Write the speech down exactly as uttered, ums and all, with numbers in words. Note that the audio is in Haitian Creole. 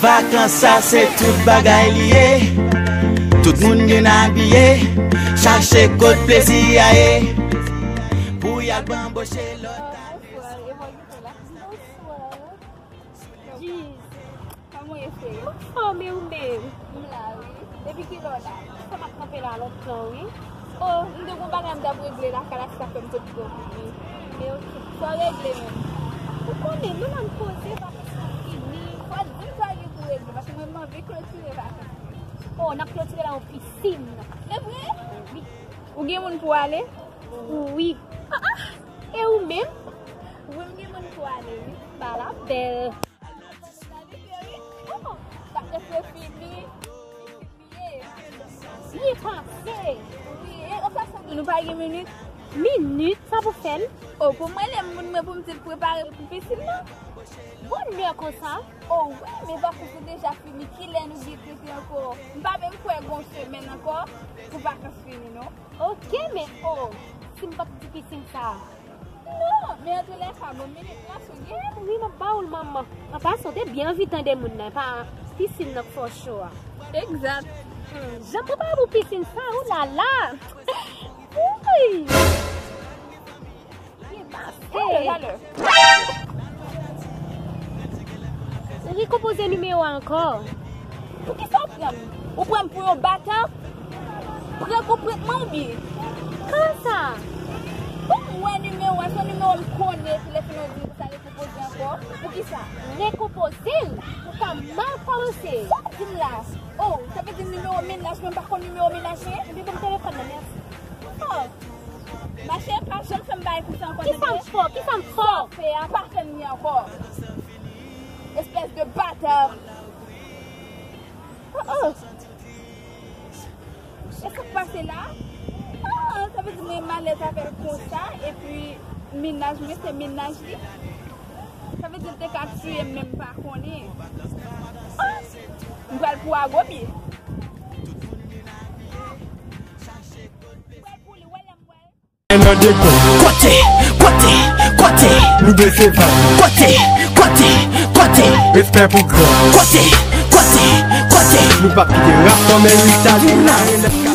Vakans sa se tout bagay li ye. Tout moun gen abiye, chache kot plezi a ye. Pou y al anboche lòt. Bonsoir, Evolite la. Bonsoir. Jeez. Kòman w ye, frè? Anfòm, e ou menm? M la, wi. Depi kilè w la? Sa m ap kanpe la lontan, wi. Oh, m te gon bagay m t ap regle lakay la, se sa fè m sot pran pou vini. Men oke. Sa w regle menm? Ou konnen, nou la n poze, pa fini. Fò w di m sa w gen pou regle, paske mwen, m anvi klotire vakans. Oh, n ap klotire la yon pisin. E vre? Wi. Ou gen moun pou w ale? Wi. Ah, ah! E ou menm? Wi, m gen moun pou ale, wi. Ba la bèl. Oh, sa te fè fini. Byen pase. Wi, e, an pasan, nou pa gen minit? Minit? Sa pou fè l? Oh, pou mwen, lè moun mwen pou m di l prepare pou pisin nan. Bonè konsa? Oh, wi, men vakans ou deja fini. Kilè nou gen tete ankò? M pa menm kwè gon semèn ankò pou vakans fini, non. Oke, men oh, si m pa t di pisin sa. Non, men antoulèka, bon, minit la sou gen. Wi, m ap ba ou l, manman. An pasan, w te byen anvi tande moun nan, pa pisin nan k fè w cho a. Egzat. Hmm, jan m prepare pou pisin sa, ou la la. Wi. Byen pase. Talè, talè. Rekonpoze nimewo a ankò. Poukisa w pran m? Ou pran m pou yon bata? Pran konprann mwen oubyen? Kòman sa? Bon, m wè nimewo a, se yon nimewo m konnen, epi lè fini w di m pou sa rekonpoze ankò. Poukisa? Rekonpoze l pou w ka mal kòmanse. Sa w di m la? Oh, sa vle di nimewo mennaj mwen, m pa konn nimewo mennaj mwen? Epi ban m telefòn nan, mèsi. Oh, machè, pa janm fè m bagay konsa ankò, tande? Kisa m fè w? Kisa m fè w? Sa w fè a, pa fè m li ankò. Espès de bata. Oh, oh. E sa k pase la? Ah, sa vle di mwen malèz avè l konsa, epi mennaj mwen se mennaj li. Sa vle di l te ka tiye m, men m pa konnen. Ah, m pral pou agobye. M pral pou li, wè lè m wè l. Mande kote, kote, kote. Nou bese vag. Kote, kote, kote. Respè pou gran. Kote, kote, kote. Nou p ap kite rap nan men Ritali.